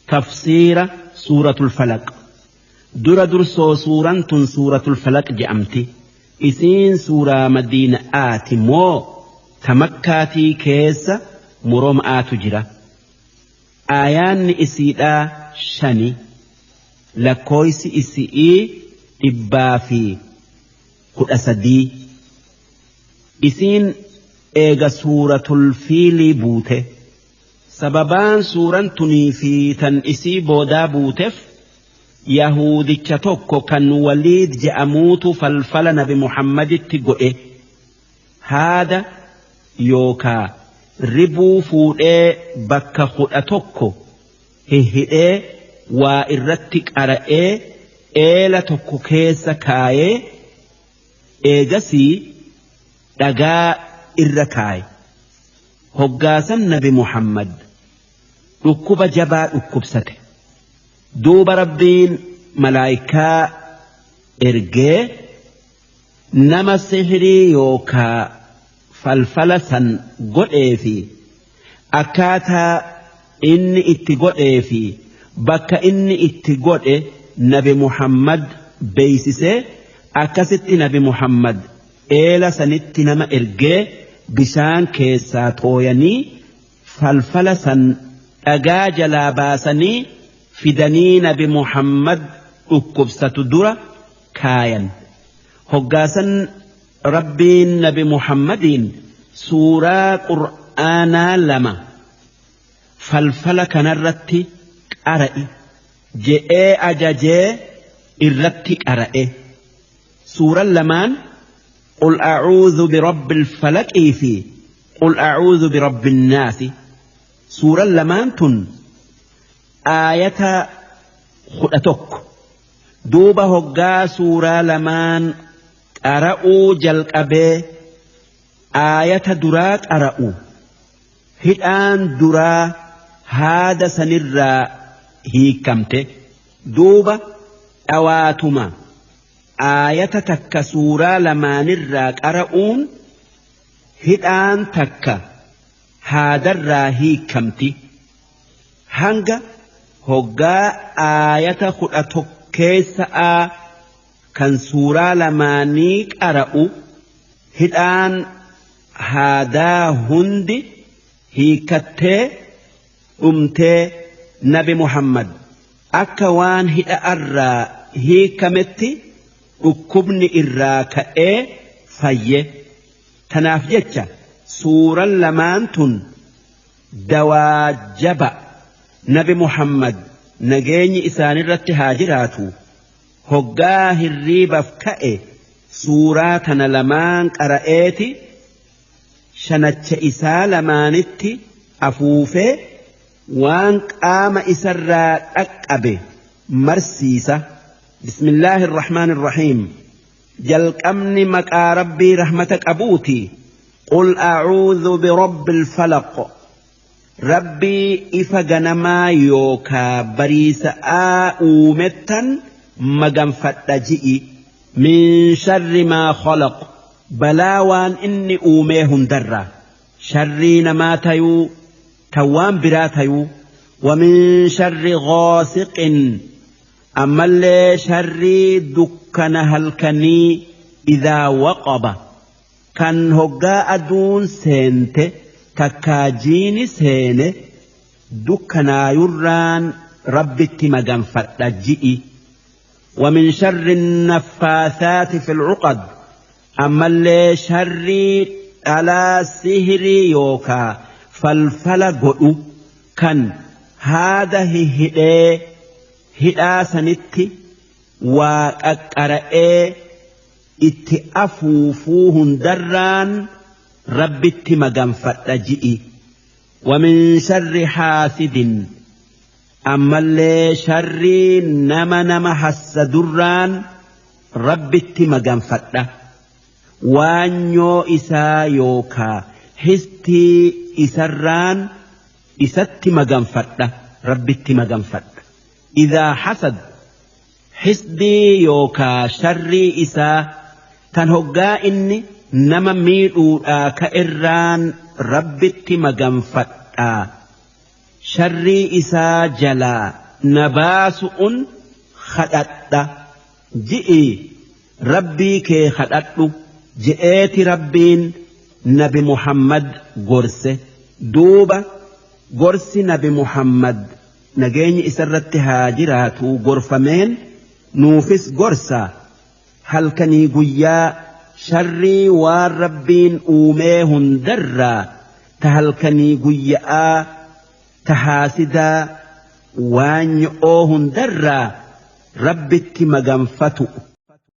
Tafsiira Suuratul Falaq. Dura dursoo suuraan tun Suuratul Falaq je'amti. Isiin suuraa Madiina'aati moo ta Makkaatii keessa muroma'aatu jira. Aayaanni isiidhaa shani, lakkooysi isi'ii 113. Isiin eega Suuratul Fiilii buute. Sababaan suuraan tunii fi tan isii boodaa buutef Yahuudicha tokko kan Waliid je'amuutu falfala Nabi Muhammaditti godhe. Haada yookaa ribuu fuudhee bakka 11 hihhidhee waa irratti qara'ee eela tokko keessa kaayee eegasii dhagaa irra kaaye. Hoggaasan Nabi Muhammad dhukkuba jabaa dhukkubsate. Duuba Rabbiin malaayikaa ergee nama sihrii yookaa falfala san godhee fi akkaataa inni itti godhee fi bakka inni itti godhe Nabi Muhammad beeysisee, akkasitti Nabi Muhammad eela sanitti nama ergee bishaan keessaa tooyanii falfala san dhagaa jalaa baasanii fidanii Nabi Muhammad dhukkubsatu dura kaayan. Hoggaasan Rabbiin Nabi Muhammadiin suuraa Qur'aanaa lama falfala kanarratti qara'i je'ee ajajee irratti qara'e. Suuraan lamaan Qul a'uudhu birabbil falaqii fi Qul a'uudhu birabbin naasi. Suuraan lamaan tun aayata 11. Duuba hoggaa suuraa lamaan qara'uu jalqabee aayata duraa qara'u, hidhaan duraa haada sanirraa hiikamte. Duuba dhawaatuma aayata takka suuraa lamaanirraa qara'uun hidhaan takka haadarraa hiikamti. Hanga hoggaa aayata 11 keessa'aa kan suuraa lamaanii qara'u hidhaan haadaa hundi hiikattee dhumtee Nabi Muhammad akka waan hidha'arraa hiikametti dhukkubni irraa ka'ee fayye. Tanaaf jecha suuraan lamaan tun dawaa jaba. Nabi Muhammad nageenyi isaanirratti haa jiraatu hoggaa hirriibaf ka'e suuraa tana lamaan qara'eeti shanacha isaa lamaanitti afuufee waan qaama isarraa dhaqqabe marsiisa. Bismillaahi irrahmaan irrahiim. Jalqabni maqaa Rabbii rahmata qabuuti. Qul a'uudhu birabbil falaq. Rabbii ifa ganamaa yookaa bariisa'aa uumettan maganfadha ji'i. Min sharri maa khalaq. Balaa waan inni uumee hundarraa. Sharrii namaa tayuu, tan waan biraa tayuu. Wa min sharri ghaasiqin. Ammallee sharrii dukkana halkanii idhaa waqaba. Kan hoggaa aduun seente takkaa jiini seene dukkanaayurraan Rabbitti maganfadha ji'i. Wa min sharri naffaathaati fil uqad. Ammallee sharrii dhalaa sihrii yookaa falfala godhu kan haada hihhidhee hidhaa sanitti waa qaqqara'ee itti afuufuu hundarraan Rabbitti maganfadha ji'i. Wa min sharri haasidin. Ammallee sharrii nama nama hassadurraan Rabbitti maganfadha. Waanyoo isaa yookaa histii isarraan isatti maganfadha, Rabbitti maganfadha. Idhaa hasad, hisdii yookaa sharrii isaa tan hoggaa inni nama miidhuudhaa ka'erraan Rabbitti maganfadha. Sharrii isaa jalaa na baasu'un khadhadha ji'i Rabbii kee khadhadhu je'eeti Rabbiin nabi Muhammad gorse. Duuba gorsi nabi Muhammad nageenyi isarratti haa jiraatu gorfameen nuufis gorsa. Halkanii guyyaa sharrii waan Rabbiin uumee hundarraa, ta halkanii guyya'aa, ta haasidaa, waan nyo'oo hundarraa Rabbitti maganfatu.